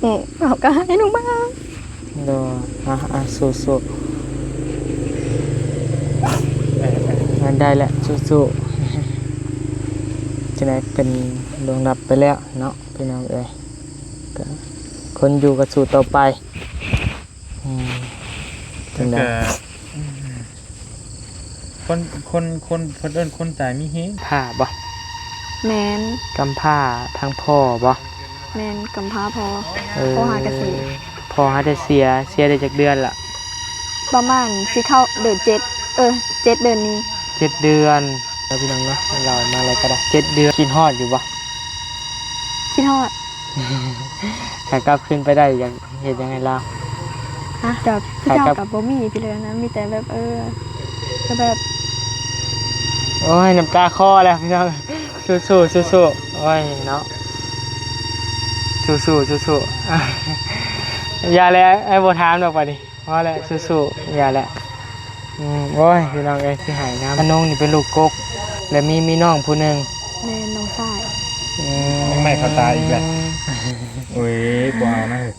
ອືມ ເຮົາກໍໃຫ້ນ້ອງເບິ່ງ. ໂດຍ ອ່ະ ອ່ະ ສູ້ໆ ອ່ະ ໄດ້ແຫຼະ ສູ້ໆ ຈັ່ງໃດເພິ່ນລ່ວງລັບໄປແລ້ວເນາະ ພີ່ນ້ອງເອີຍ ກໍຄົນຢູ່ກໍສູ້ຕໍ່ໄປ. ອືມ ຈັ່ງໃດ ຄົນ ຄົນ ຄົນເພິ່ນເອີ້ນຄົນຕາຍມີແຮງ ພ້າບໍ່? ແມ່ນ ກຳພ້າທາງພໍ່ບໍ່? ແມ່ນ ກຳພ້າພໍ່ ເອີ ພໍ່ຫາກະເສຍ ພໍ່ຫາແຕ່ເສຍ. ເສຍໄດ້ຈັກເດືອນລະ? ປະມານຊິເຂົ້າເດືອນເຈັດ ເອີ ເຈັດເດືອນນີ້ ເຈັດເດືອນ. ເນາະ ພີ່ນ້ອງເນາະ ເລົ່າມາແລ້ວກໍໄດ້ ເຈັດເດືອນ ຄິດຮອດຢູ່ບໍ່? ຄິດຮອດ. ຖ້າກັບຄືນໄປໄດ້ ຢາກເຮັດຫຍັງໃຫ້ລາວ? ຮະ? ກັບ ຄືເຈົ້າກັບບໍ່ມີພີ່ເລີຍນະ ມີແຕ່ແບບ ເອີ ກໍແບບ ໂອ້ຍ ນ້ຳຕາຄໍແລ້ວພີ່ນ້ອງ ສູ້ໆ ສູ້ໆ ໂອ້ຍເນາະ ສູ້ໆ ສູ້ໆ. ຢ່າແຫຼະ ອ້າຍບໍ່ຖາມດອກບາດນີ້ ພໍແຫຼະ ສູ້ໆ ຢ່າແຫຼະ. ອືມ ໂອ້ຍ ພີ່ນ້ອງເອີຍ ຊິໃຫ້ນຳ. ອານົງນີ້ເປັນລູກກົກ ແລະ ມີ ມີນ້ອງຜູ້ໜຶ່ງ. ແມ່ນ ນ້ອງຊາຍ. ອືມ ຍັງໄມ້ເຂົ້າຕາອີກແຫຼະ. ໂອ້ຍ ບໍ່ເອົານະ ເອີ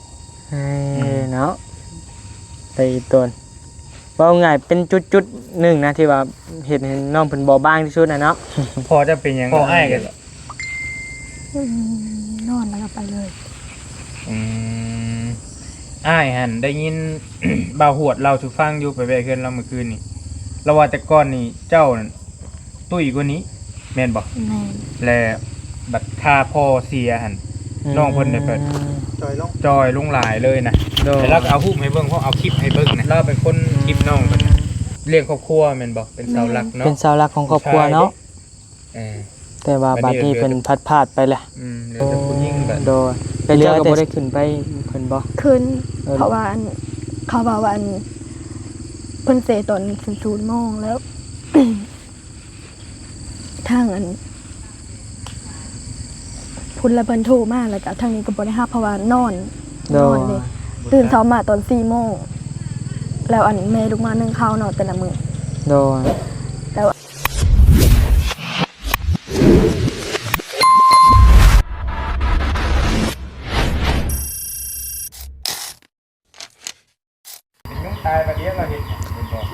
ເນາະ ໄປອີ່ຕົນ. ເວົ້າງ່າຍເປັນຈຸດໆໜຶ່ງນະ ທີ່ວ່າເຮັດໃຫ້ນ້ອງເພິ່ນເບົາບາງທີ່ສຸດນະເນາະ. ພໍ່ເຈົ້າເປັນຫຍັງ? ພໍ່ອ້າຍກໍ ອືມ ນອນແລ້ວກໍໄປເລີຍ. ອືມ ອ້າຍຫັ້ນໄດ້ຍິນບ່າວຫວດເລົ່າສູ່ຟັງຢູ່ ໄປແວ່ເຮືອນລາວມື້ຄືນນີ້ ລາວວ່າແຕ່ກ່ອນນີ້ເຈົ້ານັ້ນຕຸ້ຍກວ່ານີ້ ແມ່ນບໍ່? ແມ່ນ. ແລະ ບັດຄ່າພໍ່ເສຍຫັ້ນ ອືມ ນ້ອງເພິ່ນໄດ້ແບບຈ່ອຍລົງ ຈ່ອຍລົງຫຼາຍເລີຍນະ. ໂດຍ. ແລ້ວລາວກໍເອົາຮູບໃຫ້ເບິ່ງ ເອົາຄລິບໃຫ້ເບິ່ງນະ ລາວເປັນຄົນຄລິບນ້ອງເພິ່ນນະ. ອືມ ລ້ຽງຄອບຄົວແມ່ນບໍ່? ເປັນເສົາຫຼັກເນາະ. ແມ່ນ ເປັນເສົາຫຼັກຂອງຄອບຄົວເນາະ. ຜູ້ຊາຍເດ້ ເອີ ແຕ່ວ່າບັດນີ້ເພິ່ນພັດພາດໄປແລ້ວ. ອືມ ເຫຼືອແຕ່ຜູ້ຍິງບັດ. ໂດຍ. ແລ້ວເຈົ້າກໍບໍ່ໄດ້ຂຶ້ນໄປເພິ່ນບໍ່? ຂຶ້ນ. ເອີ ເພາະວ່າອັນ ເຂົາເວົ້າວ່າອັນ ເພິ່ນເສຍຕອນສູນໂມງແລ້ວ ທາງອັນ ພຸ້ນລະເພິ່ນໂທມາ ແລ້ວກະທາງນີ້ກໍບໍ່ໄດ້ຮັບ ເພາະວ່ານອນ. ໂດຍ. ນອນເດ້. ຕື່ນເຊົ້າມາຕອນສີ່ໂມງ ແລ້ວອັນແມ່ລຸກມາໜຶ້ງເຂົ້າເນາະ ແຕ່ລະມື້. ໂດຍ. ແລ້ວ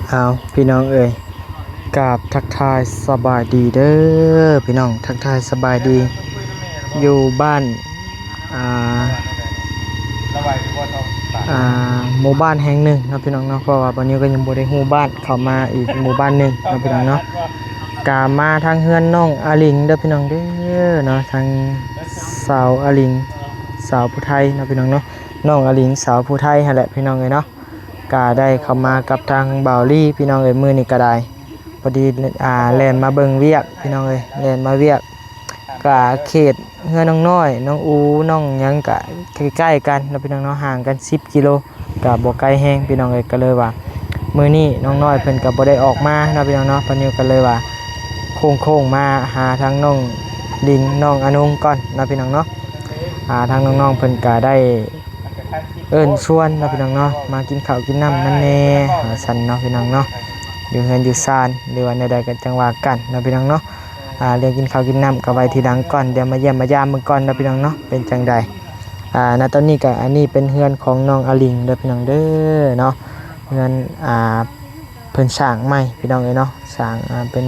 ເອົາ ພີ່ນ້ອງເອີຍ ກາບທັກທາຍສະບາຍດີເດີພີ່ນ້ອງ ທັກທາຍສະບາຍດີ ຢູ່ບ້ານ ອ່າ ອ່າ ໝູ່ບ້ານແຫ່ງໜຶ່ງເນາະພີ່ນ້ອງເນາະ ເພາະວ່າບ່າວນິວກໍຍັງບໍ່ໄດ້ຮູ້ບ້ານ ເຂົ້າມາອີກໝູ່ບ້ານໜຶ່ງເນາະພີ່ນ້ອງເນາະ ກະມາທາງເຮືອນນ້ອງອາລິງເດີພີ່ນ້ອງເດີເນາະ ທາງສາວອາລິງ ສາວຜູ້ໄທເນາະພີ່ນ້ອງເນາະ ນ້ອງອາລິງສາວຜູ້ໄທຫັ້ນແຫຼະພີ່ນ້ອງເອີຍເນາະ ກະໄດ້ເຂົ້າມາກັບທາງບ່າວລີພີ່ນ້ອງເອີຍ ມື້ນີ້ກະໄດ້ ພໍດີ ອ່າ ແລ່ນມາເບິ່ງວຽກພີ່ນ້ອງເອີຍ ແລ່ນມາວຽກ ກະເຂດເຮືອນນ້ອງນ້ອຍ ນ້ອງອູ ນ້ອງຫຍັງກະໃກ້ໆກັນເນາະພີ່ນ້ອງເນາະ ຫ່າງກັນສິບກິໂລ ກະບໍ່ໄກແຮງພີ່ນ້ອງເອີຍ ກະເລີຍວ່າ ມື້ນີ້ນ້ອງນ້ອຍເພິ່ນກະບໍ່ໄດ້ອອກມາເນາະພີ່ນ້ອງເນາະ ປານິວກະເລີຍວ່າ ໂຄ້ງໆມາຫາທາງນ້ອງລິງ ນ້ອງອານົງກ່ອນເນາະພີ່ນ້ອງເນາະ ອ່າ ທາງນ້ອງໆເພິ່ນກະໄດ້ ເອີ້ນຊວນເນາະພີ່ນ້ອງເນາະ ມາກິນເຂົ້າກິນນ້ຳນຳແດ່ວ່າຊັ້ນເນາະພີ່ນ້ອງເນາະ ຢູ່ເຮືອນຢູ່ຊານ ຫຼືວ່າແນວໃດກໍຈັ່ງວ່າກັນເນາະພີ່ນ້ອງເນາະ ອ່າ ເລື່ອງກິນເຂົ້າກິນນ້ຳກໍໄວ້ທີຫຼັງກ່ອນ ດຽວມາຢ້ຽມມາຢາມເບິ່ງກ່ອນເນາະພີ່ນ້ອງເນາະ ເປັນຈັ່ງໃດ ອ່າ ນະຕອນນີ້ກໍ ອັນນີ້ເປັນເຮືອນຂອງນ້ອງອາລິງເດີພີ່ນ້ອງເດີເນາະ ເຮືອນ ອ່າ ເພິ່ນສ້າງໃໝ່ພີ່ນ້ອງເອີຍເນາະ ສ້າງ ອ່າ ເປັນ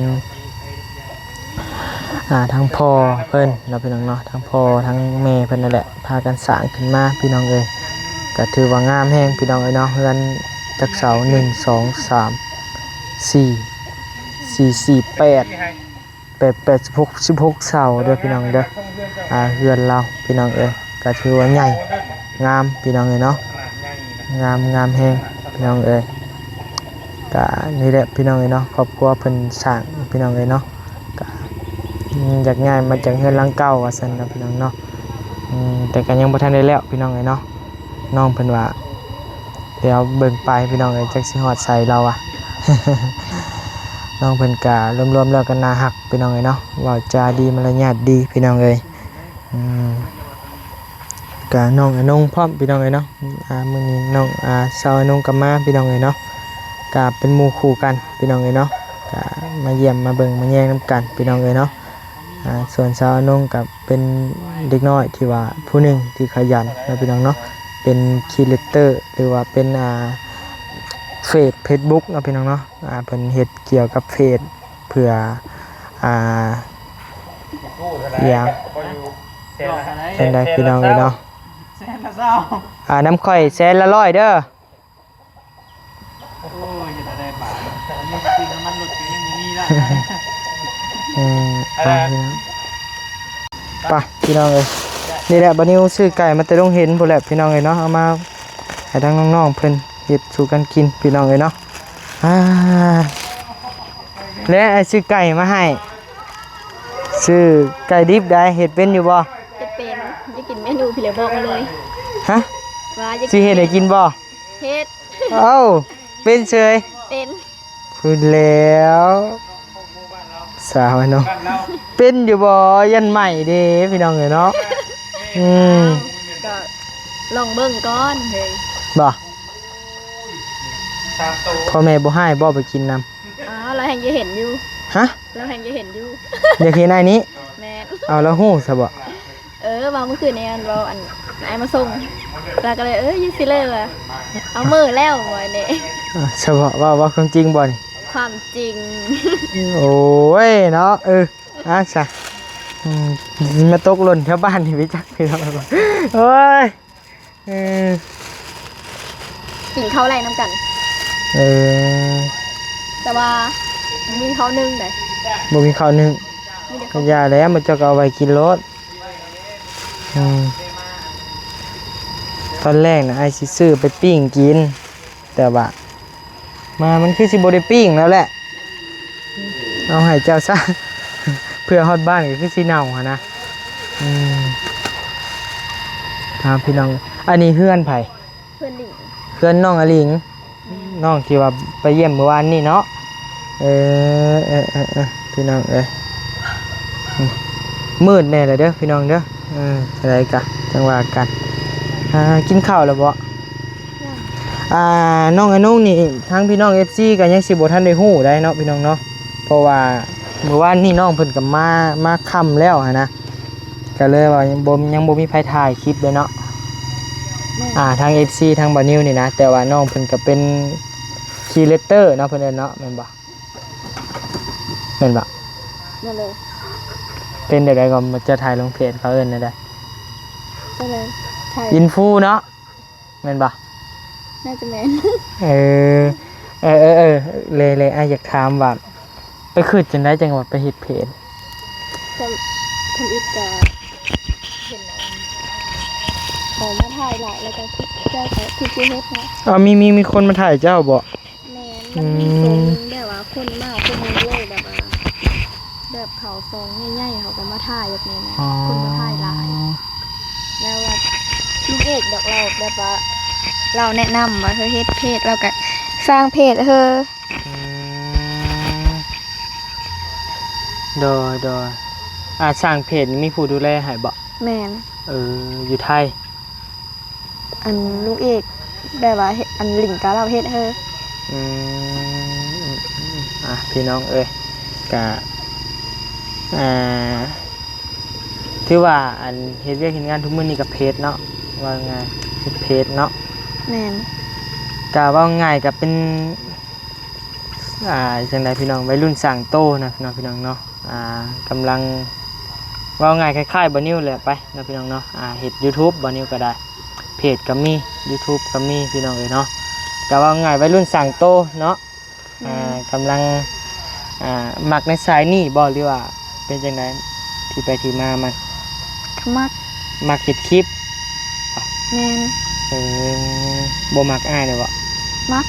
ອ່າ ທາງພໍ່ເພິ່ນເນາະພີ່ນ້ອງເນາະ ທາງພໍ່ທາງແມ່ເພິ່ນນັ້ນແຫຼະ ພາກັນສ້າງຂຶ້ນມາພີ່ນ້ອງເອີຍ ກະຖືວ່າງາມແຮງພີ່ນ້ອງເອີຍເນາະ ເຮືອນຈັກເສົາ ໜຶ່ງ ສອງ ສາມ ສີ່ ສີ່ ສີ່ ແປດ ແປດ ແປດ ສິບຫົກ ສິບຫົກເສົາເດີພີ່ນ້ອງເດີ ອ່າ ເຮືອນລາວພີ່ນ້ອງເອີຍ ກະຖືວ່າໃຫຍ່ງາມພີ່ນ້ອງເອີຍເນາະ ງາມ ງາມແຮງພີ່ນ້ອງເອີຍ ກະນີ້ແຫຼະພີ່ນ້ອງເອີຍເນາະ ຄອບຄົວເພິ່ນສ້າງພີ່ນ້ອງເອີຍເນາະ ກະ ອືມ ຢາກຍ້າຍມາຈາກເຮືອນຫຼັງເກົ່າວ່າຊັ້ນເນາະພີ່ນ້ອງເນາະ ອືມ ແຕ່ກໍຍັງບໍ່ທັນໄດ້ແລ້ວພີ່ນ້ອງເອີຍເນາະ ນ້ອງເພິ່ນວ່າ ດຽວເບິ່ງໄປພີ່ນ້ອງເອີຍ ຈັກຊິຮອດໃສລາວວ່າ ນ້ອງເພິ່ນກະລວມໆແລ້ວກໍໜ້າຮັກພີ່ນ້ອງເອີຍເນາະ ເວົ້າຈາດີ ມາລະຍາດດີພີ່ນ້ອງເອີຍ ອືມ ກະນ້ອງອານົງພ້ອມພີ່ນ້ອງເອີຍເນາະ ອ່າ ມື້ນີ້ນ້ອງ ອ່າ ສາວອານົງກໍມາພີ່ນ້ອງເອີຍເນາະ ກະເປັນໝູ່ຄູ່ກັນພີ່ນ້ອງເອີຍເນາະ ກະມາຢ້ຽມມາເບິ່ງມາແຍງນຳກັນພີ່ນ້ອງເອີຍເນາະ ອ່າ ສ່ວນສາວອານົງກໍເປັ ປັນເດັກນ້ອຍທີ່ວ່າຜູ້ໜຶ່ງທີ່ຂະຫຍັນເນາະພີ່ນ້ອງເນາະ ເປັນຄຣີເອເຕີ ຫຼືວ່າເປັນ ອ່າ ເຟສ ເຟສບຸກເນາະພີ່ນ້ອງເນາະ ອ່າ ເພິ່ນເຮັດກ່ຽວກັບເຟສເພື່ອ ອ່າ ອີຫຍັງ ຈັ່ງໃດພີ່ນ້ອງເອີຍເນາະ ແສນລະຊາວ ອ່າ ນຳຂ້ອຍແສນລະຮ້ອຍເດີ. ໂອ້ຍ ເຮັດແນວໃດບາດນີ້ ຊື້ນ້ຳມັນລົດກໍຍັງບໍ່ມີລະ ເອີ ອ່າ ພີ່ນ້ອງ ໄປພີ່ນ້ອງເອີຍ ນີ້ແຫຼະ ບ່າວນິວຊື້ໄກ່ມາແຕ່ດົງເຫັນພຸ້ນແຫຼະພີ່ນ້ອງເອີຍເນາະ ເອົາມາໃຫ້ທາງນ້ອງໆເພິ່ນເຮັດສູ່ກັນກິນພີ່ນ້ອງເອີຍເນາະ ອ່າ ແລະ ອ້າຍຊື້ໄກ່ມາໃຫ້ ຊື້ໄກ່ດິບໄດ໋ ເຮັດເປັນຢູ່ບໍ່? ເຮັດເປັນ ຢາກກິນເມນູພີ້ແຫຼະ ບອກມາເລີຍ ຮະ? ວ່າຢາກ ຊິເຮັດໃຫ້ກິນບໍ່? ເຮັດ ເອົ້າ ເປັນເສີຍ ເປັນ ພຸ້ນແລ້ວ ສາວເນາະ ເປັນຢູ່ບໍ່? ຢ້ານໄໝ້ເດ້ພີ່ນ້ອງເອີຍເນາະ ອືມ ກໍລອງເບິ່ງກ່ອນເຮີ້ຍ ບໍ່? ພໍ່ແມ່ບໍ່ຮ້າຍບໍ່ ໄປກິນນຳ? ອໍ ລາວແຮ່ງຈະເຫັນຢູ່ ຮະ? ລາວແຮ່ງຈະເຫັນຢູ່ ຢາກເຫັນອ້າຍນີ້? ແມ່ນ ເອົາ ລາວຮູ້ຊະບໍ່? ເອີ ເວົ້າມື້ຄືນນີ້ ອັນເວົ້າ ອັນອ້າຍມາສົ່ງ ລາວກໍເລີຍ ເອີ ຢູ່ຊິເລີວ່າ ເອົາມື້ແລ້ວວ່ານີ້ ສະເພາະ ເວົ້າ ເວົ້າຄວາມຈິງບໍ່ນີ້? ຄວາມຈິງ ໂອ້ຍເນາະ ເອີ ອາຊະ ອືມ ມາຕົກຫຼົ່ນແຖວບ້ານນີ້ໄປຈັກພີ່ນ້ອງ ໂອ້ຍ ເອີ ກິນເຂົ້າແລງນຳກັນ ເອີ ແຕ່ວ່າບໍ່ມີເຂົ້າໜຶ້ງໃດ໋ ບໍ່ມີເຂົ້າໜຶ້ງ ມີແຕ່ ກໍຢ່າແລ້ວ ໝູ່ເຈົ້າກໍເອົາໄວ້ກິນໂລດ ອືມ ຕອນແລກນະ ອ້າຍຊິຊື້ໄປປີ້ງກິນ ແຕ່ວ່າ ມາ ມັນຄືຊິບໍ່ໄດ້ປີ້ງແລ້ວແຫຼະ ເອົາໃຫ້ເຈົ້າຊະ ເພື່ອຮອດບ້ານກໍຄືຊິເນົ່າຫັ້ນນະ ອືມ ອ່າ ພີ່ນ້ອງ ອັນນີ້ເຮືອນໃຜ? ເພື່ອນໜິງ ເພື່ອນນ້ອງອາຫຼີງ ແມ່ນ ນ້ອງທີ່ວ່າໄປຢ້ຽມມື້ວານນີ້ເນາະ ເອີ ເອີ ເອີ ເອີ ພີ່ນ້ອງເອີຍ ອືມ ມືດແດ່ແລ້ວເດີພີ່ນ້ອງເດີ ເອີ ຈັ່ງໃດກະຈັ່ງວ່າກັນ ອ່າ ກິນເຂົ້າແລ້ວບໍ່? ຍັງ ອ່າ ນ້ອງອານຸງນີ້ ທາງພີ່ນ້ອງເອັຟຊີກໍຍັງຊິບໍ່ທັນໄດ້ຮູ້ໄດ໋ເນາະ ພີ່ນ້ອງເນາະ ເພາະວ່າມື້ວານນີ້ນ້ອງເພິ່ນກໍມາ ມາຄ່ຳແລ້ວຫັ້ນນະ ກໍເລີຍວ່າຍັງບໍ່ ຍັງບໍ່ມີໃຜຖ່າຍຄລິບເລີຍເນາະ ແມ່ນ ອ່າ ທາງເອັຟຊີ ທາງບ່າວນິວນີ້ນະ ແຕ່ວ່ານ້ອງເພິ່ນກໍເປັນຄຣີເອເຕີເນາະ ເພິ່ນເອີ້ນເນາະ ແມ່ນບໍ່? ແມ່ນບໍ່? ແມ່ນເລີຍ ເປັນແນວໃດກໍຈະຖ່າຍລົງເພຈ ເຂົາເອີ້ນແນວໃດ? ຈັ່ງໃດ? ຖ່າຍ ອິນຟູເນາະ ແມ່ນບໍ່? ໜ້າຈະແມ່ນ ເອີ ເອີ ເອີ ເອີ ເລີຍ ເລີຍ ອ້າຍຢາກຖາມວ່າ ໄປຄິດຈັ່ງໃດຈັ່ງວ່າໄປເຮັດເພຈ? ທຳ ທຳອິດກະເຫັນອັນ ເຂົາມາຖ່າຍຫຼາຍ ແລ້ວກໍຄິດ ເຈົ້າກໍຄິດຊິເຮັດເນາະ ອ້າວ ມີ ມີ ມີຄົນມາຖ່າຍເຈົ້າບໍ່? ແມ່ນ ມັນມີ ອືມ ຊ່ວງໜຶ່ງແບບວ່າຄົນມາຄົນໜຶ່ງເລີຍ ແບບວ່າ ແບບເຂົາຊ່ອງໃຫຍ່ໆ ເຂົາກໍມາຖ່າຍແບບນີ້ນະ ອໍ ຄົນມາຖ່າຍຫຼາຍ ແລ້ວແບບລຸງເອກດອກ ລາວແບບວ່າ ລາວແນະນຳວ່າເຮົາເຮັດເພຈ ລາວກໍສ້າງເພຈເຮົາ ອືມ ໂດຍ ໂດຍ ອ່າ ສ້າງເພຈນີ້ມີຜູ້ດູແລໃຫ້ບໍ່? ແມ່ນ ເອີ ຢູ່ໄທ ອັນລູກເອກ ແບບວ່າເຮັດ ອັນລິງກາເລົ່າເຮັດເຮີ ອືມ ອ່ະ ພີ່ນ້ອງເອີຍ ກະ ອ່າ ຖືວ່າ ອັນເຮັດວຽກເຮັດງານທຸກມື້ນີ້ກະເພດເນາະ ວ່າງ່າຍເຮັດເພດເນາະ ແມ່ນ ກະເວົ້າງ່າຍກະເປັນ ອ່າ ຈັ່ງໃດພີ່ນ້ອງ ໄວລຸ້ນສ້າງໂຕນະເນາະ ພີ່ນ້ອງເນາະ ອ່າ ກຳລັງ ເວົ້າງ່າຍຄ້າຍໆບ່າວນິວແຫຼະໄປເນາະ ພີ່ນ້ອງເນາະ ອ່າ ເຮັດຢູທູບບ່າວນິວກໍໄດ້ ເພຈກໍມີ ຢູທູບກໍມີ ພີ່ນ້ອງເອີຍເນາະ ກໍເວົ້າງ່າຍໄວລຸ້ນສ້າງໂຕເນາະ ແມ່ນ ອ່າ ກຳລັງ ອ່າ ມັກໃນສາຍນີ້ບໍ່ ຫຼືວ່າເປັນຈັ່ງໃດ ທີ່ໄປທີ່ມາມັນ? ກໍມັກ ມັກເຮັດຄລິບ ແມ່ນ ເອີ ບໍ່ມັກອ້າຍເລີຍບໍ່? ມັກ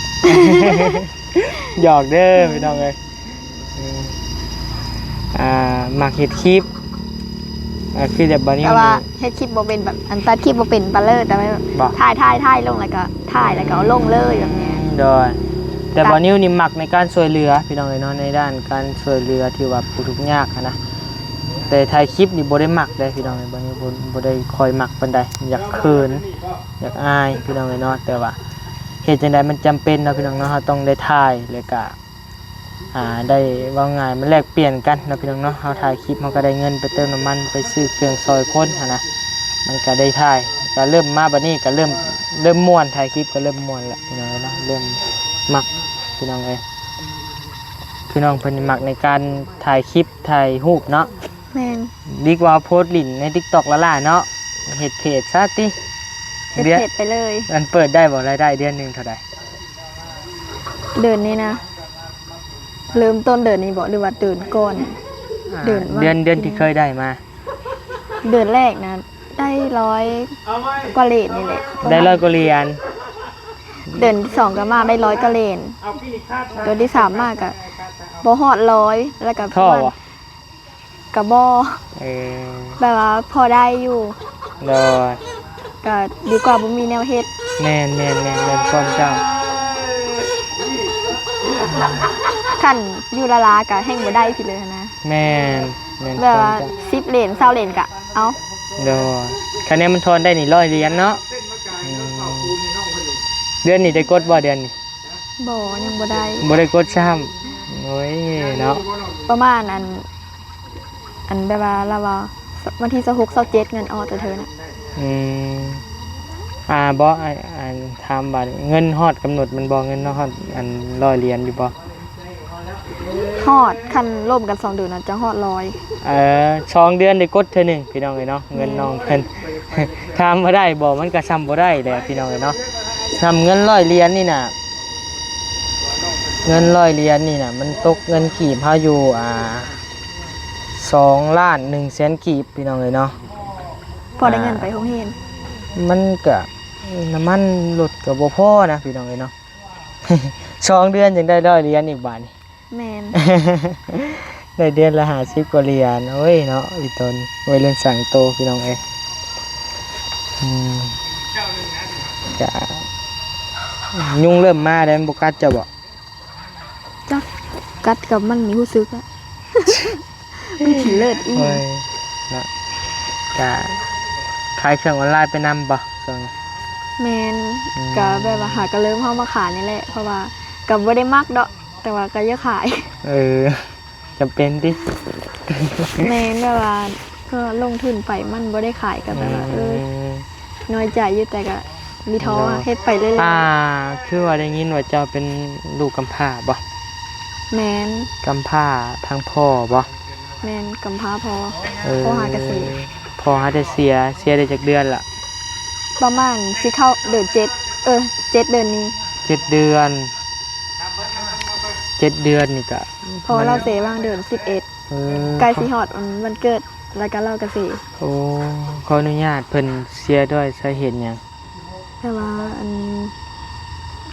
ຫຍອກເດີ ອືມ ພີ່ນ້ອງເອີຍ ອືມ ອ່າ ມັກເຮັດຄລິບ ອ່າ ຄືແບບບ່າວນິວ ແຕ່ວ່ານີ້ ເຮັດຄລິບບໍ່ເປັນ ແບບ ອັນ ຕັດຄລິບບໍ່ເປັນປານເລີດ ແຕ່ວ່າ ບໍ່ ຖ່າຍ ຖ່າຍ ຖ່າຍລົງ ແລ້ວກໍຖ່າຍ ແລ້ວກໍເອົາລົງເລີຍແບບນີ້ ອືມ ໂດຍ ແຕ່ ຕັດ ບ່າວນິວນີ້ມັກໃນການຊ່ວຍເຫຼືອ ພີ່ນ້ອງເອີຍເນາະ ໃນດ້ານການຊ່ວຍເຫຼືອທີ່ວ່າຜູ້ທຸກຍາກຫັ້ນນະ ແຕ່ຖ່າຍຄລິບນີ້ບໍ່ໄດ້ມັກເດ້ ພີ່ນ້ອງເອີຍ ບ່າວນິວບໍ່ ບໍ່ໄດ້ຄ່ອຍມັກປານໃດ ຢາກເຂີນ ຢາກອາຍ ພີ່ນ້ອງເອີຍເນາະ ແຕ່ວ່າເຮັດຈັ່ງໃດມັນຈຳເປັນເນາະ ພີ່ນ້ອງເນາະ ເຮົາຕ້ອງໄດ້ຖ່າຍ ແລ້ວກະ ອ່າ ໄດ້ ເວົ້າງ່າຍ ມາແລກປ່ຽນກັນເນາະພີ່ນ້ອງເນາະ. ເຮົາຖ່າຍຄລິບ ເຮົາກໍໄດ້ເງິນໄປເຕີມນ້ຳມັນ ໄປຊື້ເຄື່ອງຊ່ອຍຄົນຫັ້ນນະ. ມັນກໍໄດ້ຖ່າຍ ກໍເລີ່ມມາບັດນີ້ ກໍເລີ່ມ ເລີ່ມມ່ວນ ຖ່າຍຄລິບກໍເລີ່ມມ່ວນແລ້ວພີ່ນ້ອງເອີຍເນາະ. ເລີ່ມມັກພີ່ນ້ອງເອີຍ ຄືນ້ອງເພິ່ນມັກໃນການຖ່າຍຄລິບ ຖ່າຍຮູບເນາະ. ແມ່ນ. ດີກວ່າໂພສต์ຫຼິ້ນໃນ TikTok ຫຼາຍໆເນາະ. ເຮັດເພຈຊະຕິ. ເຮັດເພຈໄປເລີຍ. ເດືອນ ອັນເປີດໄດ້ບໍ່? ລາຍໄດ້ເດືອນໜຶ່ງເທົ່າໃດ? ເດືອນນີ້ນະ ເລີ່ມຕົ້ນເດືອນນີ້ບໍ່ ຫຼືວ່າເດືອນກ່ອນ? ອ່າ ເດືອນ ເດືອນ ເດືອນທີ່ເຄີຍໄດ້ມາ. ເດືອນແລກນະ ໄດ້ຮ້ອຍກວ່າເລນນີ້ແຫຼະ. ໄດ້ຮ້ອຍກວ່າຫຼຽນ. ເດືອນທີສອງກໍມາໄດ້ຮ້ອຍກວ່າເລນ. ເດືອນທີສາມມາກໍບໍ່ຮອດຮ້ອຍ ແລ້ວກໍປະມານ ທໍ້ບໍ່? ກໍບໍ່ ເອີ ແບບວ່າພໍໄດ້ຢູ່. ໂດຍ. ກໍດີກວ່າບໍ່ມີແນວເຮັດ. ແມ່ນໆໆ ແມ່ນຄວາມເຈົ້າ. ຄັນຢູ່ລ້າໆກໍແຮ່ງບໍ່ໄດ້ພີ້ເລີຍຫັ້ນນະ. ແມ່ນໆ ແບບວ່າສິບເລນ ຊາວເລນກໍເອົາ. ໂດຍ. ຄັນແນວມັນທອນໄດ້ນີ້ຮ້ອຍຫຼຽນເນາະ. ອືມ ເດືອນນີ້ໄດ້ກົດບໍ່ ເດືອນນີ້? ບໍ່ ຍັງບໍ່ໄດ້. ບໍ່ໄດ້ກົດຊ້ຳ. ໂອ້ຍເນາະ ປະມານອັນ ອັນແບບວ່າລາວວ່າວັນທີຊາວຫົກ ຊາວເຈັດເງິນອອກແຕ່ເທື່ອນະ. ອືມ ອ່າ ບໍ່ ອັນ ອັນ ຖາມວ່າເງິນຮອດກຳນົດມັນບໍ່? ເງິນຮອດອັນຮ້ອຍຫຼຽນຢູ່ບໍ່? ຮອດ ຄັນລົມກັນສອງເດືອນນະຈະຮອດຮ້ອຍ. ເອີ ສອງເດືອນໄດ້ກົດເທື່ອໜຶ່ງພີ່ນ້ອງເອີຍເນາະ. ເງິນນ້ອງເພິ່ນ ແມ່ນ. ຖາມວ່າໄດ້ບໍ່? ມັນກໍສ່ຳບໍ່ໄດ້ແຫຼະພີ່ນ້ອງເອີຍເນາະ. ສ່ຳເງິນຮ້ອຍຫຼຽນນີ້ນະ ເງິນຮ້ອຍຫຼຽນນີ້ນະ ມັນຕົກເງິນກີບເຮົາຢູ່ ອ່າ ສອງລ້ານໜຶ່ງແສນກີບພີ່ນ້ອງເອີຍເນາະ. ພໍໄດ້ເງິນໄປໂຮງຮຽນ. ອ່າ ມັນກະ ນ້ຳມັນລົດກໍບໍ່ພໍນະພີ່ນ້ອງເອີຍເນາະ. ສອງເດືອນຈັ່ງໄດ້ຮ້ອຍຫຼຽນອີກບາດນີ້. ແມ່ນ. ໄດ້ເດືອນລະຫ້າສິບກວ່າຫຼຽນ. ໂອ້ຍເນາະ ອີຕົນໄວລຸ້ນສ້າງໂຕພີ່ນ້ອງເອີຍ. ອືມ ກະ ຍຸງເລີ່ມມາແລ້ວ ມັນບໍ່ກັດເຈົ້າບໍ່? ຈັກ ກັດກັບມັນນີ້ຮູ້ສຶກອະ ມັນຂີ້ເລີດອີ່. ໂອ້ຍເນາະ ກະຂາຍເຄື່ອງອອນລາຍໄປນຳບໍ່ຊ່ວງນີ້? ແມ່ນ. ອືມ ກະແບບວ່າຫາກະເລີ່ມເອົາມາຂາຍນີ້ແຫຼະ ເພາະວ່າກະບໍ່ໄດ້ມັກດອກ ແຕ່ວ່າກໍຢາກຂາຍ. ເອີ ຈຳເປັນຕິ? ແມ່ນ ແບບວ່າກໍລົງທຶນໄປມັນບໍ່ໄດ້ຂາຍກໍແບບວ່າ ອືມ ເອີ ນ້ອຍໃຈຢູ່ ແຕ່ກໍມີທໍ້ ເນາະ ເຮັດໄປເລື້ອຍໆ. ອ່າ ຄືວ່າໄດ້ຍິນວ່າເຈົ້າເປັນລູກກຳພ້າບໍ່? ແມ່ນ. ກຳພ້າທາງພໍ່ບໍ່? ແມ່ນ ກຳພ້າພໍ່. ເອີ ພໍ່ຫາກະເສຍ. ພໍ່ຫາແຕ່ເສຍ. ເສຍໄດ້ຈັກເດືອນລະ? ປະມານຊິເຂົ້າເດືອນເຈັດ ເອີ ເຈັດເດືອນນີ້. ເຈັດເດືອນ. ເຈັດເດືອນນີ້ກະ ເພາະວ່າລາວເສຫວ່າງເດືອນສິບເອັດ. ເອີ ໃກ້ຊິຮອດວັນເກີດ ແລ້ວກະລາວກະເສ. ໂອ້ ຂໍອະນຸຍາດ ເພິ່ນເສຍດ້ວຍສາເຫດຫຍັງ? ແຕ່ວ່າອັນ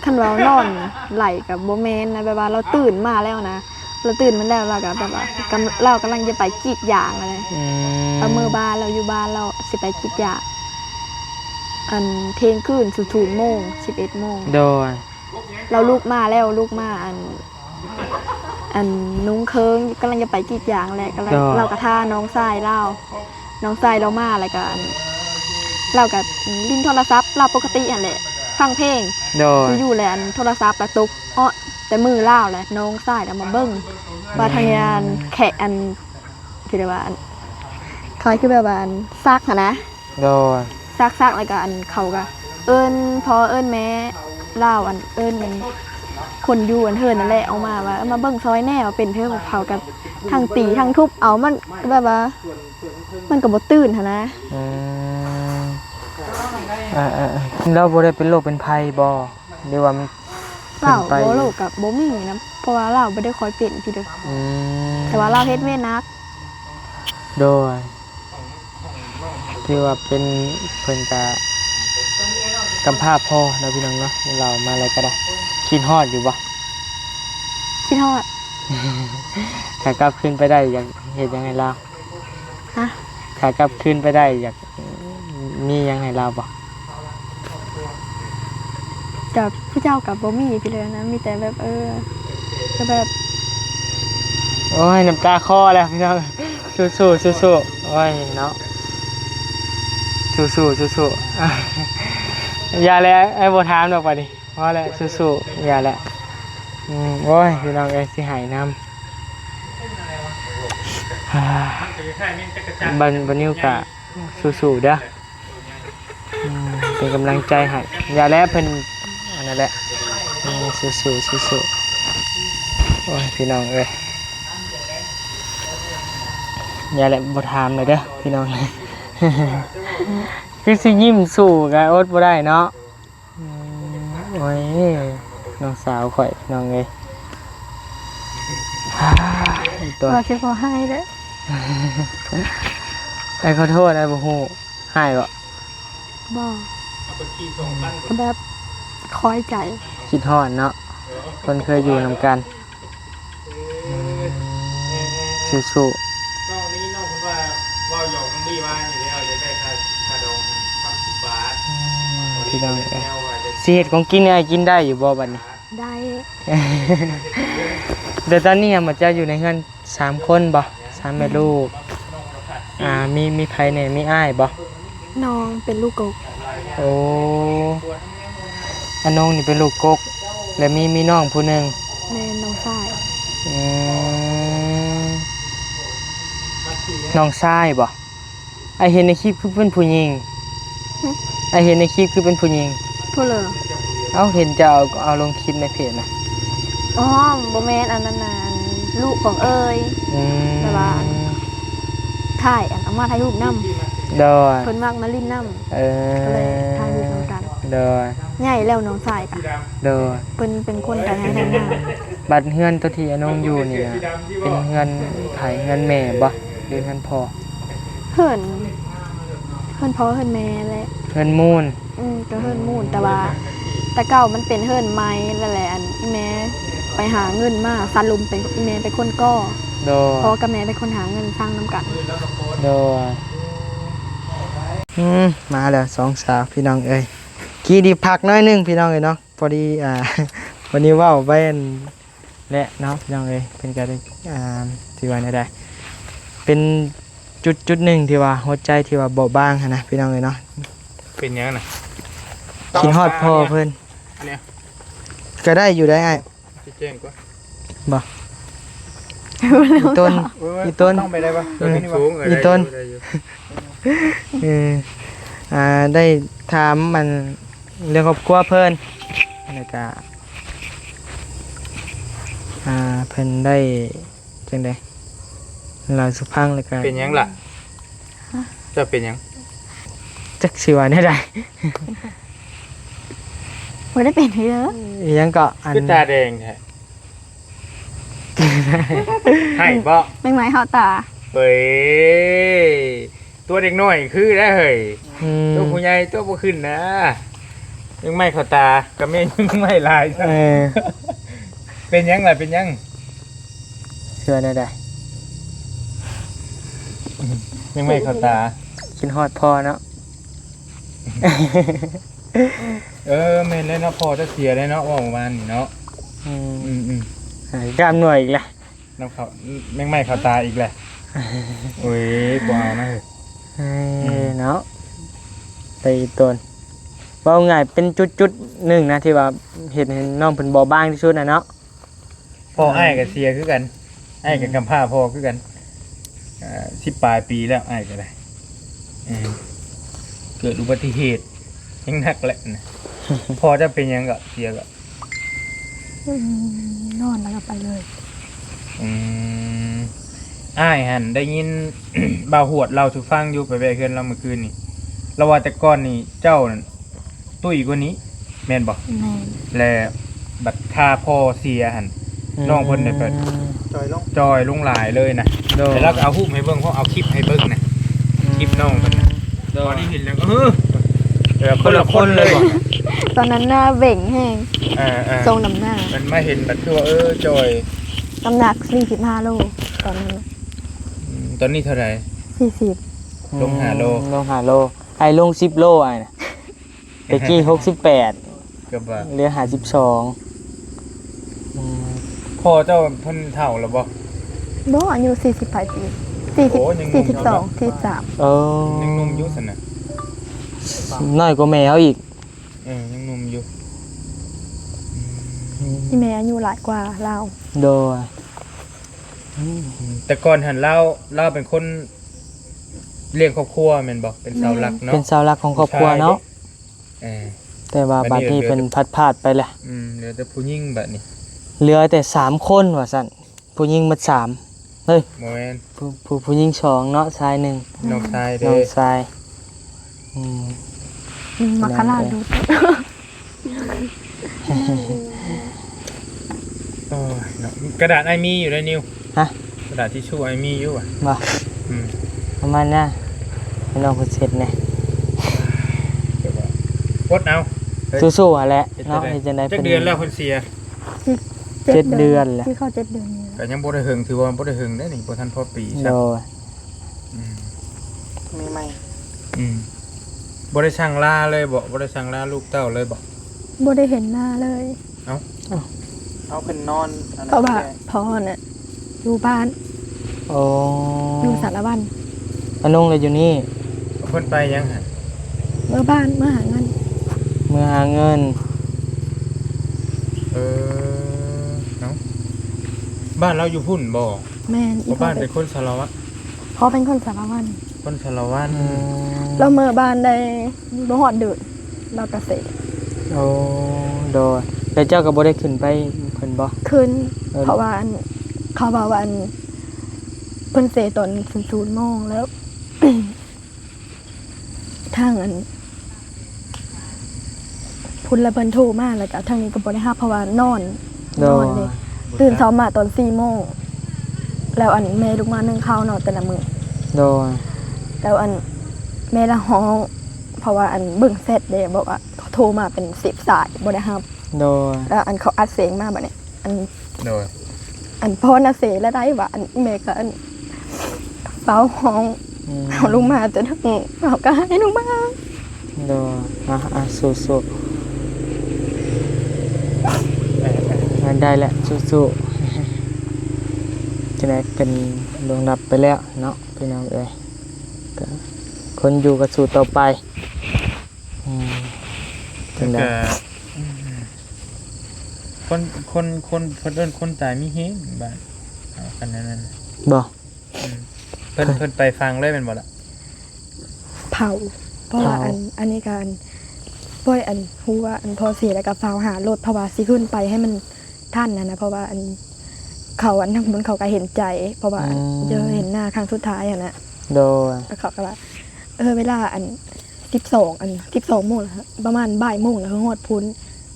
ຄັນວ່ານອນໄຫຼກໍບໍ່ແມ່ນນະ ແບບວ່າລາວຕື່ນມາແລ້ວນະ ລາວຕື່ນມາແລ້ວ ລາວກໍແບບວ່າ ກຳ ລາວກຳລັງຈະໄປກຣີດຢາງຫັ້ນແຫຼະ. ອືມ ລາວເມືອບ້ານ ລາວຢູ່ບ້ານ ລາວຊິໄປກຣີດຢາງ ອັນ ທ່ຽງຄືນສູນໂມງ ສິບເອັດໂມງ. ໂດຍ. ລາວລຸກມາແລ້ວ ລຸກມາ ອັນ ອັນ ນຸ່ງເຄີງ ກຳລັງຈະໄປກຣີດຢາງແຫຼະ ກຳລັງ ລາວກໍຖ້ານ້ອງຊາຍລາວ ນ້ອງຊາຍລາວມາ ແລ້ວກໍ ອັນ ລາວກໍຫຼິ້ນໂທລະສັບລາວປົກກະຕິຫັ້ນແຫຼະ ຟັງເພງ. ໂດຍ. ຢູ່ໆແຫຼະ ອັນ ໂທລະສັບລະຕົກເອາະແຕ່ມືລາວ ແລ້ວນ້ອງຊາຍລາວມາເບິ່ງວ່າທາງນີ້ ອັນ ແຂະ ອັນ ຄືແບບວ່າ ອັນ ຄ້າຍຄືແບບວ່າ ອັນ ຊັກຫັ້ນນະ. ໂດຍ. ຊັກໆ ແລ້ວກໍ ອັນ ເຂົາກໍເອີ້ນພໍ່ເອີ້ນແມ່ລາວ ອັນ ເອີ້ນ ອັນ ຄົນຢູ່ ອັນ ເຮືອນນັ້ນແຫຼະ ອອກມາວ່າ ເອີ ມາເບິ່ງຊ່ອຍແດ່ ວ່າເປັນເທື່ອ ເຂົາກໍທັງຕີທັງທຸບເອົາ ມັນແບບວ່າ ມັນກໍບໍ່ຕື່ນຫັ້ນນະ. ອືມ ອ່າໆ ລາວບໍ່ໄດ້ເປັນໂລກເປັນໄພບໍ່ ຫຼືວ່າມັນ ລາວ ເປັນໄປ ບໍ່ ໂລກກໍບໍ່ມີນະ ເພາະວ່າລາວບໍ່ໄດ້ຄ່ອຍເປັນພີ້ເດີ. ອືມ ແຕ່ວ່າລາວເຮັດວຽກໜັກ. ໂດຍ. ຖືວ່າເປັນ ເພິ່ນກະກຳພ້າພໍ່ເນາະ ພີ່ນ້ອງເນາະ ເວົ້າມາແລ້ວກໍໄດ້. ຄິດຮອດຢູ່ບໍ່? ຄິດຮອດ. ຖ້າກັບຄືນໄປໄດ້ ຢາກເຮັດຫຍັງໃຫ້ລາວ? ຮະ? ຖ້າກັບຄືນໄປໄດ້ ຢາກມີຫຍັງໃຫ້ລາວບໍ່? ກັບຜູ້ເຈົ້າກໍບໍ່ມີພີ້ເລີຍນະ ມີແຕ່ແບບ ເອີ ກໍແບບ ໂອ້ຍ ນ້ຳຕາຄໍແລ້ວພີ່ນ້ອງ. ສູ້ໆ ສູ້ໆ ໂອ້ຍເນາະ ສູ້ໆ ສູ້ໆ. ຢ່າແຫຼະ ອ້າຍບໍ່ຖາມດອກບາດນີ້ ພໍແລ້ວ ສູ້ໆ ຢ່າແຫຼະ. ອືມ ໂອ້ຍ ພີ່ນ້ອງເອີຍ ຊິໄຫ້ນຳ. ບາ ບານິວກະສູ້ໆເດີ. ອືມ ເປັນກຳລັງໃຈໃຫ້. ຢ່າແລ້ວ ເພິ່ນ ອັນນັ້ນແຫຼະ. ອືມ ສູ້ໆ ສູ້ໆ. ໂອ້ຍ ພີ່ນ້ອງເອີຍ ຢ່າແລ້ວ ບໍ່ຖາມເລີຍເດີພີ່ນ້ອງ. ຄືຊິຍິ້ມສູ້ກະອົດບໍ່ໄດ້ເນາະ. ອືມ ໂອ້ຍ ນ້ອງສາວຂ້ອຍ ພີ່ນ້ອງເອີຍ. ຕົວ ວ່າຊິບໍ່ຮ້າຍເດ້. ອ້າຍຂໍໂທດ ອ້າຍບໍ່ຮູ້. ຮ້າຍບໍ່? ບໍ່ ກໍແບບຄອຍໃຈ. ຄິດຮອດເນາະ ຄົນເຄີຍຢູ່ນຳກັນ. ອືມ ສູ້ໆ. ນ້ອງໄດ້ຍິນນ້ອງເພິ່ນວ່າເວົ້າຫຍອກນ້ອງດີວ່ານີ້ແລ້ວ ຢາກໄດ້ຄ່າ ຄ່າດອງສາມສິບບາດ. ອືມ ພີ່ນ້ອງເອີຍ ຊິເຮັດຂອງກິນໃຫ້ອ້າຍກິນໄດ້ຢູ່ບໍ່ບັດນີ້? ໄດ້. ແຕ່ຕອນນີ້ຫຍັງ ເຈົ້າຢູ່ໃນເຮືອນສາມຄົນບໍ່? ສາມແມ່ລູກ. ອືມ ອ່າ ມີ ມີໃຜແດ່? ມີອ້າຍບໍ່? ນ້ອງເປັນລູກກົກ. ໂອ້ ອານົງນີ້ເປັນລູກກົກ ແລະ ມີ ມີນ້ອງຜູ້ໜຶ່ງ. ແມ່ນ ນ້ອງຊາຍ. ອືມ ນ້ອງຊາຍບໍ່? ອ້າຍເຫັນໃນຄລິບຄືເປັນຜູ້ຍິງ. ຫຶ? ອ້າຍເຫັນໃນຄລິບຄືເປັນຜູ້ຍິງ. ຜູ້ເລີ? ເອົ້າ ເຫັນເຈົ້າເອົາ ເອົາລົງຄລິບໃນເພຈນະ. ອໍ ບໍ່ແມ່ນ ອັນນັ້ນນະ ອັນລູກຂອງເອີຍ. ອືມ ແຕ່ວ່າອັນ ຖ່າຍ ອັນ ເອົາມາຖ່າຍຮູບນຳ. ໂດຍ ເພິ່ນມັກມາຫຼິ້ນນຳ. ເອີ ກໍເລີຍຖ່າຍຮູບນຳກັນ. ໂດຍ ໃຫຍ່ແລ້ວນ້ອງຊາຍກະ. ໂດຍ ເພິ່ນເປັນຄົນໄທໄຮ່ໄທນາ. ບັດເຮືອນຕົວທີ່ອານົງຢູ່ນີ້ນະ ເປັນເຮືອນໃຜ? ເຮືອນແມ່ບໍ່ ຫຼືເຮືອນພໍ່? ເຮືອນ ເຮືອນພໍ່ເຮືອນແມ່ແຫຼະ. ເຮືອນມູນ. ອືມ ກໍເຮືອນມູນ ແຕ່ວ່າແຕ່ເກົ່າມັນເປັນເຮືອນໄມ້ແລ້ວແຫຼະ. ອັນອີ່ແມ່ໄປຫາເງິນມາ ສະຫຼຸມເປັນ ອີ່ແມ່ເປັນຄົນກໍ່. ໂດຍ ພໍ່ກັບແມ່ເປັນຄົນຫາເງິນສ້າງນຳກັນ. ໂດຍ ອືມ ມາແລ້ວສອງສາວ ພີ່ນ້ອງເອີຍ. ກີ້ດີພັກໜ້ອຍໜຶ່ງ ພີ່ນ້ອງເອີຍເນາະ. ພໍດີ ອ່າ ວັນນີ້ເວົ້າໄປອັນແຫຼະເນາະ ພີ່ນ້ອງເອີຍ. ເພິ່ນກະໄດ້ ອ່າ ຊິວ່າແນວໃດ ເປັນຈຸດຈຸດໜຶ່ງທີ່ວ່າຫົວໃຈທີ່ວ່າເບາະບາງຫັ້ນນະ ພີ່ນ້ອງເອີຍເນາະ. ເປັນຫຍັງນະ? ຄິດຮອດພໍ່ເພິ່ນ. ອັນນີ້ ກະໄດ້ຢູ່ໄດ໋ອ້າຍ. ຊິແຈ້ງກວ່າ ບໍ່ ອີຕົນ ເອີຍ ອີຕົນ ຕ້ອງໄປໄດ້ປະ? ເອີ ສູງ ເອີ ອີຕົນ ໄດ້ຢູ່ ໄດ້ຢູ່ ເອີ ອ່າ ໄດ້ຖາມອັນເລື່ອງຄອບຄົວເພິ່ນ ແລ້ວກະ ອ່າ ເພິ່ນໄດ້ຈັ່ງໃດ ເລົ່າສູ່ຟັງ ແລ້ວກະ ເປັນຫຍັງລະ? ຮະ? ເຈົ້າເປັນຫຍັງ? ຈັກຊິວ່າແນວໃດ. ບໍ່ໄດ້ເປັນເດີ. ອີຫຍັງເກາະ ອັນ ຄືຕາແດງແທ້? ໃຫ້ບໍ່? ແມງໄມ້ເຂົ້າຕາ. ເອີຍ ຕົວເດັກນ້ອຍຄືໄດ໋ເຮີ້ຍ. ອືມ ຕົວຜູ້ໃຫຍ່ຕົວບໍ່ຂຶ້ນນະ. ແມງໄມ້ເຂົ້າຕາ ກະແມ່ນແມງໄມ້ຫຼາຍ. ເອີ ເປັນຫຍັງລະ ເປັນຫຍັງ? ເຊື່ອແນວໃດ? ແມງໄມ້ເຂົ້າຕາ. ຄິດຮອດພໍ່ເນາະ. ເອີ ແມ່ນແລ້ວເນາະ ພໍ່ຈະເສຍແລ້ວເນາະ ເວົ້າປະມານນີ້ເນາະ. ອືມ ອືມໆ ກາມໜ່ວຍອີກແລ້ວ ນ້ຳເຂົ້າ ແມງໄມ້ເຂົ້າຕາອີກແລ້ວ. ໂອ້ຍ ບໍ່ເອົານະເຮີ້ຍ. ເອີ ເນາະ ໄປອີຕົນ ເວົ້າງ່າຍເປັນຈຸດໆໜຶ່ງນະ ທີ່ວ່າເຮັດໃຫ້ນ້ອງເພິ່ນເບົາບາງທີ່ສຸດນະເນາະ. ພໍ່ອ້າຍກໍເສຍຄືກັນ ອ້າຍກໍກຳພ້າພໍ່ຄືກັນ ອາ ສິບປາຍປີແລ້ວ ອ້າຍກໍໄດ້ ເອີ ເກີດອຸບັດຕິເຫດແຮງໜັກແຫຼະນະ. ພໍ່ເຈົ້າເປັນຫຍັງກໍເສຍກໍ? ອືມ ນອນແລ້ວກໍໄປເລີຍ. ອືມ ອ້າຍຫັ້ນໄດ້ຍິນບ່າວຫວດເລົ່າສູ່ຟັງຢູ່ ໄປແວ່ເຮືອນລາວມື້ຄືນນີ້ ລາວວ່າແຕ່ກ່ອນນີ້ເຈົ້ານັ້ນ ຕຸ້ຍກວ່ານີ້ແມ່ນບໍ່? ແມ່ນ. ແລະ ບັດຖ້າພໍ່ເສຍຫັ້ນ ອືມ ນ້ອງເພິ່ນໄດ້ແບບຈ່ອຍລົງ ຈ່ອຍລົງຫຼາຍເລີຍນະ. ໂດຍ. ແລ້ວລາວກໍເອົາຮູບໃຫ້ເບິ່ງ ເອົາຄລິບໃຫ້ເບິ່ງນະ ອືມ ຄລິບນ້ອງເພິ່ນນະ. ໂດຍ. ພໍໄດ້ເຫັນແລ້ວ ເອີ ແບບຄົນລະຄົນເລີຍບໍ່? ຕອນນັ້ນໜ້າເບັ່ງແຮງ. ເອີໆ ຊົງນ້ຳໜ້າ. ມັນມາເຫັນບັດຄືວ່າ ເອີ ຈ່ອຍ. ນ້ຳໜັກສີ່ສິບຫ້າໂລຕອນນັ້ນ. ອືມ ຕອນນີ້ເທົ່າໃດ? ສີ່ສິບ. ລົງຫ້າໂລ. ອືມ ລົງຫ້າໂລ. ອ້າຍລົງສິບໂລ ອ້າຍນະ. ແຕ່ກີ້ຫົກສິບແປດ ເກືອບວ່າ ເຫຼືອຫ້າສິບສອງ. ອືມ ພໍ່ເຈົ້າເພິ່ນເຖົ້າແລ້ວບໍ່? ບໍ່ ອາຍຸສີ່ສິບປາຍປີ ສີ່ສິບ ໂອ້ ຍັງໜຸ່ມຢູ່ເນາະ ສີ່ສິບສອງ ສີ່ສິບສາມ. ເອີ ຍັງໜຸ່ມຢູ່ຊັ້ນນະ ນ້ອຍກວ່າແມ່ເຮົາອີກ. ເອີ ຍັງໜຸ່ມຢູ່. ອືມ ອີແມ່ອາຍຸຫຼາຍກວ່າລາວ. ໂດຍ ອືມ ແຕ່ກ່ອນຫັ້ນລາວ ລາວເປັນຄົນລ້ຽງຄອບຄົວແມ່ນບໍ່? ເປັນເສົາຫຼັກເນາະ ເປັນເສົາຫຼັກຂອງຄອບຄົວເນາະ. ເອີ ແຕ່ວ່າບັດນີ້ເພິ່ນພັດພາດໄປແລ້ວ. ອືມ ເຫຼືອແຕ່ຜູ້ຍິງບັດນີ້ ເຫຼືອແຕ່ສາມຄົນວ່າຊັ້ນ. ຜູ້ຍິງໝົດສາມ ເຮີ້ຍ ບໍ່ແມ່ນ ຜູ້ ຜູ້ ຜູ້ຍິງສອງເນາະ ຊາຍໜຶ່ງ ນ້ອງຊາຍເດ້ ນ້ອງຊາຍ. ອືມ ອືມ ມັກຄະລາດດູດ. ໂອ້ຍເນາະ ກະດາດອ້າຍມີຢູ່ໃດນິວ? ຮະ? ກະດາດທິຊູອ້າຍມີຢູ່ຫວາ? ບໍ່ ອືມ ປະມານນັ້ນ ໃຫ້ນ້ອງເພິ່ນເຊັດແດ່. ອົດເອົາ ສູ້ໆຫັ້ນແຫຼະເນາະ. ເຮັດຈັ່ງໃດ ຈັກເດືອນແລ້ວເພິ່ນເສຍ? ເຈັດ ເຈັດເດືອນແລ້ວ ຊິເຂົ້າເຈັດເດືອນນີ້ແລ້ວ. ກໍຍັງບໍ່ໄດ້ເຫິງ ຖືວ່າບໍ່ໄດ້ເຫິງເດ້ນີ້ ບໍ່ທັນພໍປີຊ້ຳ. ໂດຍ ອືມ ມີໃໝ່ ອືມ ບໍ່ໄດ້ສັ່ງລາເລີຍບໍ? ບໍ່ໄດ້ສັ່ງລາລູກເຕົ້າເລີຍບໍ? ບໍ່ໄດ້ເຫັນໜ້າເລີຍ. ເອົ້າ ເອົາ ເພິ່ນນອນອັນນັ້ນ ເພາະວ່າພໍ່ນະ ຢູ່ບ້ານ. ໂອ້ ຢູ່ສາລະວັນ. ອານົງລະຢູ່ນີ້. ເພິ່ນໄປຫຍັງຫັ້ນ? ເມືອບ້ານ ເມືອຫາເງິນ. ເມືອຫາເງິນ. ເອີ ເອົ້າ ບ້ານລາວຢູ່ພຸ້ນບໍ? ແມ່ນ. ພໍ່ບ້ານເປັນຄົນສາລະວັນ. ພໍ່ເປັນຄົນສາລະວັນ. ຄົນສາລະວັນ. ອືມ ລາວເມືອບ້ານໄດ້ບໍ່ຮອດເດືອນ ລາວກະເສຍ. ໂອ້ ໂດຍ ແລ້ວເຈົ້າກໍບໍ່ໄດ້ຂຶ້ນໄປເພິ່ນບໍ? ຂຶ້ນ. ເອີ ເພາະວ່າອັນ ເຂົາເວົ້າວ່າອັນ ເພິ່ນເສຍຕອນສູນໂມງແລ້ວ ທາງອັນ ພຸ້ນລະເພິ່ນໂທມາ ແລ້ວກະທາງນີ້ກໍບໍ່ໄດ້ຮັບ ເພາະວ່ານອນ. ໂດຍ ນອນເດ້. ຕື່ນເຊົ້າມາຕອນສີ່ໂມງ ແລ້ວອັນແມ່ລຸກມາໜຶ້ງເຂົ້າເນາະ ແຕ່ລະມື້. ໂດຍ ແລ້ວອັນແມ່ລະຮ້ອງ ເພາະວ່າອັນເບິ່ງແຊັດເດ້ ບອກວ່າໂທມາເປັນສິບສາຍ ບໍ່ໄດ້ຮັບ. ໂດຍ ແລ້ວອັນເຂົາອັດສຽງມາບັດນີ້ ອັນ ໂດຍ ອັນພໍ່ນະເສແລ້ວໄດ໋ວ່າ ອັນແມ່ກໍອັນຟ້າວຮ້ອງ. ອືມ ເຮົາລົງມາແຕ່ເທິງ ເຮົາກໍໄຫ້ລົງມາ. ໂດຍ ອ່ະ ອ່ະ ສູ້ໆ ອ່ະ ໄດ້ແຫຼະ ສູ້ໆ. ຈັ່ງໃດເພິ່ນລ່ວງລັບໄປແລ້ວເນາະ ພີ່ນ້ອງເອີຍ ກໍຄົນຢູ່ກໍສູ້ຕໍ່ໄປ. ອືມ ຈັ່ງໃດ ແລ້ວກໍ ອືມ ຄົນ ຄົນ ຄົນ ເພິ່ນເອີ້ນຄົນຕາຍມີແຮງບ້ານ ເອົາ ຄັນນັ້ນ ບໍ່ ອືມ ເພິ່ນ ເພິ່ນໄປຝັງເລີຍແມ່ນບໍ່ລະ? ເຜົາ ເພາະວ່າ ເຜົາ ອັນ ອັນນີ້ກະ ອັນ ປ່ອຍ ອັນ ຮູ້ວ່າ ອັນ ພໍ່ເສຍແລ້ວກະຟ້າວຫາລົດ ເພາະວ່າຊິຂຶ້ນໄປໃຫ້ມັນທັນຫັ້ນນະ ເພາະວ່າ ອັນ ເຂົາ ອັນ ທາງພຸ້ນເຂົາກະເຫັນໃຈ ເພາະວ່າ ອືມ ເຈີເຫັນໜ້າຄັ້ງສຸດທ້າຍຫັ້ນນະ. ໂດຍ ແລ້ວເຂົາກະວ່າ ເອີ ເວລາ ອັນ ສິບສອງ ອັນ ສິບສອງໂມງ ປະມານບ່າຍໂມງແລ້ວ ຮອດພຸ້ນ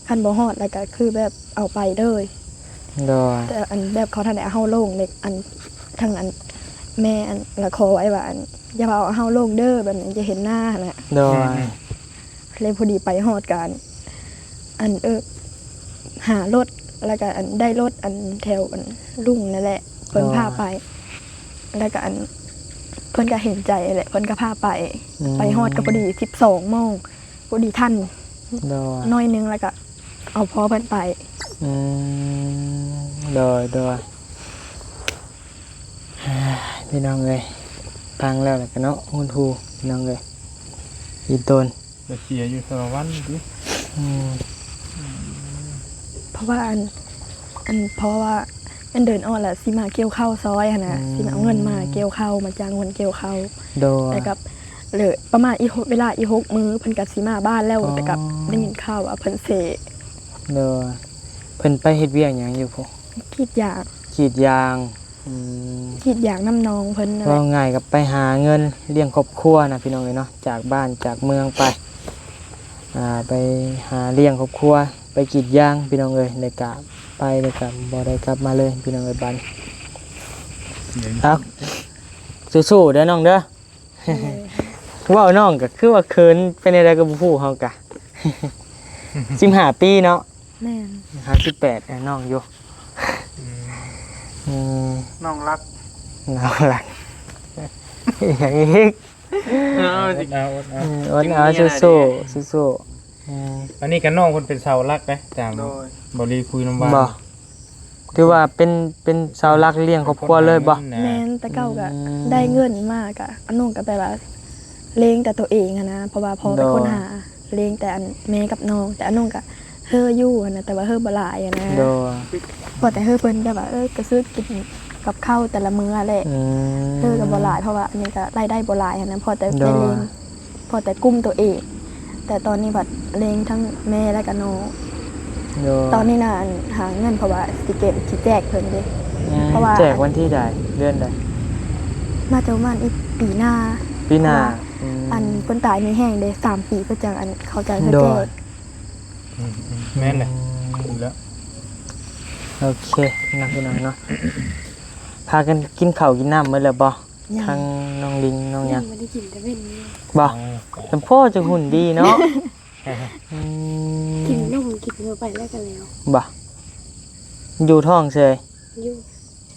ຄັນບໍ່ຮອດແລ້ວກະຄືແບບເອົາໄປເລີຍ. ໂດຍ ແຕ່ອັນແບບເຂົາທັນໄດ້ເອົາເຮົາລົງເດ ອັນ ທາງອັນແມ່ອັນລະຂໍໄວ້ວ່າ ອັນ ຢ່າວ່າເອົາເຮົາລົງເດີ ແບບນີ້ຈະເຫັນໜ້າຫັ້ນນະ. ໂດຍ ອືມ ແລ້ວພໍດີໄປຮອດກະ ອັນ ເອີ ຫາລົດ ແລ້ວກະ ອັນ ໄດ້ລົດ ອັນ ແຖວ ອັນ ລຸງນັ້ນແຫຼະ ເພິ່ນພາໄປ ແລ້ວກະ ອັນ ເພິ່ນກະເຫັນໃຈແຫຼະ ເພິ່ນກະພາໄປ. ອືມ ໄປຮອດກະພໍດີສິບສອງໂມງ ພໍດີທັນ ໂດຍ ໜ້ອຍໜຶ່ງ ແລ້ວກະເອົາພໍ່ເພິ່ນໄປ. ອືມ ໂດຍ ໂດຍ ພີ່ນ້ອງເອີຍ ຟັງແລ້ວລະກະເນາະ ຫົດຫູ່ ພີ່ນ້ອງເອີຍ ອີ່ຕົນ ໄປເສຍຢູ່ສາລະວັນຕິ? ອືມ ເພາະວ່າ ອັນ ອັນ ເພາະວ່າເງິນເດືອນອອກລະຊິມາກ່ຽວເຂົ້າຊ່ອຍຫັ້ນນະ. ອືມ ຊິມາເອົາເງິນມາກ່ຽວເຂົ້າ ມາຈ້າງຄົນກ່ຽວເຂົ້າ. ໂດຍ ແລ້ວກໍເລີຍປະມານອີກຫົກ ເວລາອີກຫົກມື້ ເພິ່ນກໍຊິມາບ້ານແລ້ວ. ອໍ ແຕ່ກໍໄດ້ຍິນຂ່າວວ່າເພິ່ນເສ. ໂດຍ ເພິ່ນໄປເຮັດວຽກຫຍັງຢູ່ພຸ້ນ? ກຣີດຢາງ. ກຣີດຢາງ. ອືມ ກຣີດຢາງນຳນ້ອງເພິ່ນນັ້ນແຫຼະ. ເວົ້າງ່າຍກໍໄປຫາເງິນລ້ຽງຄອບຄົວນະ ພີ່ນ້ອງເອີຍເນາະ ຈາກບ້ານຈາກເມືອງໄປ ອ່າ ໄປຫາລ້ຽງຄອບຄົວ ໄປກຣີດຢາງ ພີ່ນ້ອງເອີຍ ແລ້ວກະໄປ ແລ້ວກະບໍ່ໄດ້ກັບມາເລີຍ ພີ່ນ້ອງເອີຍ ບາດນີ້. ເອົ້າ ສູ້ໆເດີນ້ອງເດີ. ເອີ ເວົ້ານ້ອງກໍຄືວ່າເຂີນ ເປັນແນວໃດກໍບໍ່ຮູ້ ເຮົາກະ ສິບຫ້າປີເນາະ. ແມ່ນ ຫາສິບແປດ ເອີ ນ້ອງຢູ່. ອືມ ອືມ ນ້ອງຮັກ ນ້ອງຮັກ ອີຫຍັງອີກ? ເອົາ ເອົາ ເອົາ ເອີ ເອົາ ເອົາ ສູ້ໆ ສູ້ໆ. ອືມ ອັນນີ້ກໍນ້ອງເພິ່ນເປັນເສົາຫຼັກເດ້ ຈາງ ໂດຍ ບໍ່ລີຄຸຍນຳວ່າ ບໍ່ ຖືວ່າເປັນ ເປັນເສົາຫຼັກລ້ຽງຄອບຄົວເລີຍບໍ່? ແມ່ນ ແຕ່ເກົ່າກໍ ອືມ ໄດ້ເງິນມາກໍ ອານົງກໍແບບວ່າລ້ຽງແຕ່ໂຕເອງຫັ້ນນະ ເພາະວ່າພໍ່ເປັນຄົນ ໂດຍ ຫາ ລ້ຽງແຕ່ອັນແມ່ກັບນ້ອງ ແຕ່ອານົງກໍ ເຮີຢູ່ຫັ້ນນະ ແຕ່ວ່າເຮີບໍ່ຫຼາຍຫັ້ນນະ ໂດຍ ພໍແຕ່ເຮີເພິ່ນແບບວ່າ ເອີ ກະຊື້ກິນກັບເຂົ້າແຕ່ລະມື້ແຫຼະ ອືມ ເຮີກະບໍ່ຫຼາຍ ເພາະວ່າອັນນີ້ກະລາຍໄດ້ບໍ່ຫຼາຍຫັ້ນນະ ພໍແຕ່ ໂດຍ ໄດ້ລ້ຽງ ພໍແຕ່ກຸ້ມໂຕເອງ ແຕ່ຕອນນີ້ພັດລ້ຽງທັງແມ່ ແລະກະນ້ອງ ໂດຍ ຕອນນີ້ນະ ອັນ ຫາເງິນ ເພາະວ່າຊິເກັບ ຊິແຈກເພິ່ນເດ້ ອືມ ເພາະວ່າ ແຈກວັນທີໃດ ເດືອນໃດ? ໜ້າຈະປະມານອີກປີໜ້າ ປີໜ້າ ເພາະວ່າ ອືມ ອັນເພິ່ນຕາຍມີແຮງເດ້ ສາມປີເພິ່ນຈັ່ງ ອັນ ເຂົາຈັ່ງ ໂດຍ ຊິແຈກ ອືມໆ ແມ່ນແຫຼະ ອືມ ແລ້ວ ໂອເຄ ພີ່ນ້ອງເນາະ ພາກັນກິນເຂົ້າກິນນ້ຳໝົດແລ້ວບໍ່? ຍັງ ທັງນ້ອງລິງນ້ອງຫຍັງ ຍັງບໍ່ໄດ້ກິນແຕ່ເວັນນີ້ ບໍ່? ອໍ ຈຳພໍຈະຫຸ່ນດີເນາະ ອືມ ກິນນົມກິນເຂົ້າໄປແລ້ວກະແລ້ວ ບໍ່? ຢູ່ທ້ອງເສີຍ ຢູ່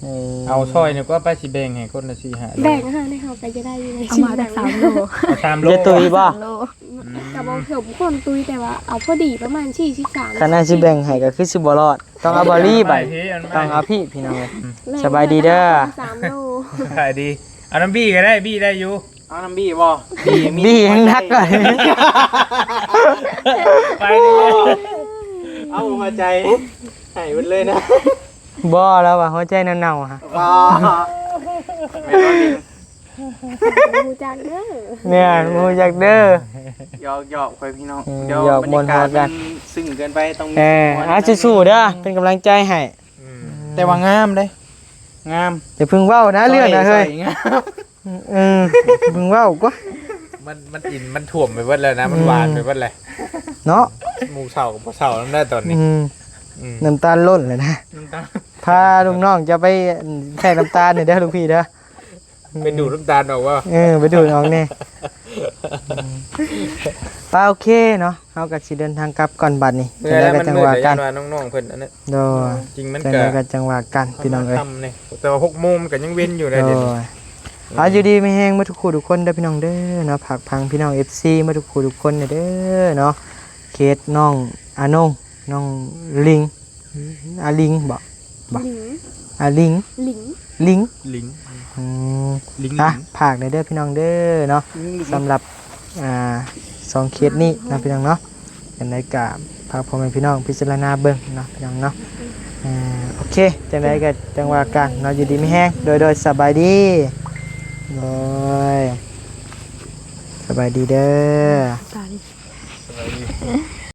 ເອີ ເອົາຊ່ອຍນີ້ກວ່າ ໄປຊິແບ່ງໃຫ້ຄົນລະສີ່ຫ້າໂລ ແບ່ງໃຫ້ເຮົາກະຈະໄດ້ຢູ່ໃນ ເອົາມາຈັກສາມໂລ ເອົາສາມໂລ ຈະຕຸ້ຍບໍ່? ສາມໂລ ອືມ ກະບໍ່ເຖິງຄວາມຕຸ້ຍ ແຕ່ວ່າເອົາພໍດີປະມານສີ່ສິບສາມ ຄັນອ້າຍຊິແບ່ງໃຫ້ກະຄືຊິບໍ່ລອດ ຕ້ອງເອົາບາລີບາດ ຕ້ອງເອົາພີ້ ພີ່ນ້ອງເອີຍ ອືມ ສະບາຍດີເດີ ສາມໂລ ສະບາຍດີ ເອົານຳບີກະໄດ້ ບີໄດ້ຢູ່ ເອົານຳບີບໍ່? ບີມີ ບີຍັງໜັກກວ່າ ໄປເລີຍ ເອົາຫົວໃຈໃຫ້ເບິດເລີຍນະ ບໍ່ ລາວວ່າຫົວໃຈເນົ່າໆ ຫາ ບໍ່ ແມ່ນບໍ່? ບໍ່ຮູ້ຈັກເດີ ແມ່ນ ບໍ່ຮູ້ຈັກເດີ ຫຍອກໆ ຂ້ອຍພີ່ນ້ອງ ອືມ ດຽວບັນຍາກາດມັນຊຶ້ງເກີນໄປ ຕ້ອງມີ ເອີ ອ່າ ສູ້ໆເດີ ເປັນກຳລັງໃຈໃຫ້ ອືມ ແຕ່ວ່າງາມເດ້ ງາມ ຢ່າເພິ່ງເວົ້ານະ ເລື່ອງນະເຮີ້ຍ ງາມ ເອີ ເພິ່ງເວົ້າກວ່າ ມັນ ມັນອິນ ມັນຖ້ວມໄປເບິດແລ້ວນະ ມັນຫວານໄປເບິດແລ້ວ ເນາະ ໝູ່ເຊົາກະບໍ່ເຊົານຳໄດ້ຕອນນີ້ ອືມ ອືມ ນ້ຳຕານລົ້ນແລ້ວນະ ນ້ຳຕານ ພາລູກນ້ອງເຈົ້າໄປໃສ່ນ້ຳຕານນີ້ເດີ ລູກພີ່ເດີ ໄປດູດນ້ຳຕານອອກບໍ່? ເອີ ໄປດູດອອກແດ່ ອືມ ປາ ໂອເຄເນາະ ເຮົາກະຊິເດີນທາງກັບກ່ອນບາດນີ້ ຈັ່ງໃດກະຈັ່ງວ່າກັນ ນ້ອງໆເພິ່ນອັນນັ້ນ ໂດຍ ຈິງມັນກະ ຈັ່ງໃດກະຈັ່ງວ່າກັນ ພີ່ນ້ອງເອີຍ ແຕ່ວ່າຫົກໂມງມັນກະຍັງເວັນຢູ່ໃດ໋ ໂດຍ ອືມ ເອົາ ຢູ່ດີມີແຮງໝົດທຸກຄູ່ທຸກຄົນເດີພີ່ນ້ອງເດີເນາະ ຝາກຝັງພີ່ນ້ອງເອັຟຊີໝົດທຸກຄູ່ທຸກຄົນເດີເນາະ ເຄສນ້ອງອານົງ ນ້ອງລິງ ອາລິງບໍ? ບໍ? ອາລິງ ລິງ ລິງ ລິງ ອືມ ລິງ ອ່ະ ຝາກແດ່ເດີພີ່ນ້ອງເດີເນາະ ສຳລັບ ອ່າ ສອງເຄສນີ້ເນາະພີ່ນ້ອງເນາະ ຈັ່ງໃດກະຝາກພໍ່ແມ່ພີ່ນ້ອງພິຈາລະນາເບິ່ງເນາະພີ່ນ້ອງເນາະ ອ່າ ໂອເຄ ຈັ່ງໃດກະຈັ່ງວ່າກັນເນາະ ຢູ່ດີມີແຮງ ໂດຍ ໂດຍ ສະບາຍດີ ໂດຍ ສະບາຍດີເດີ ສະບາຍດີ.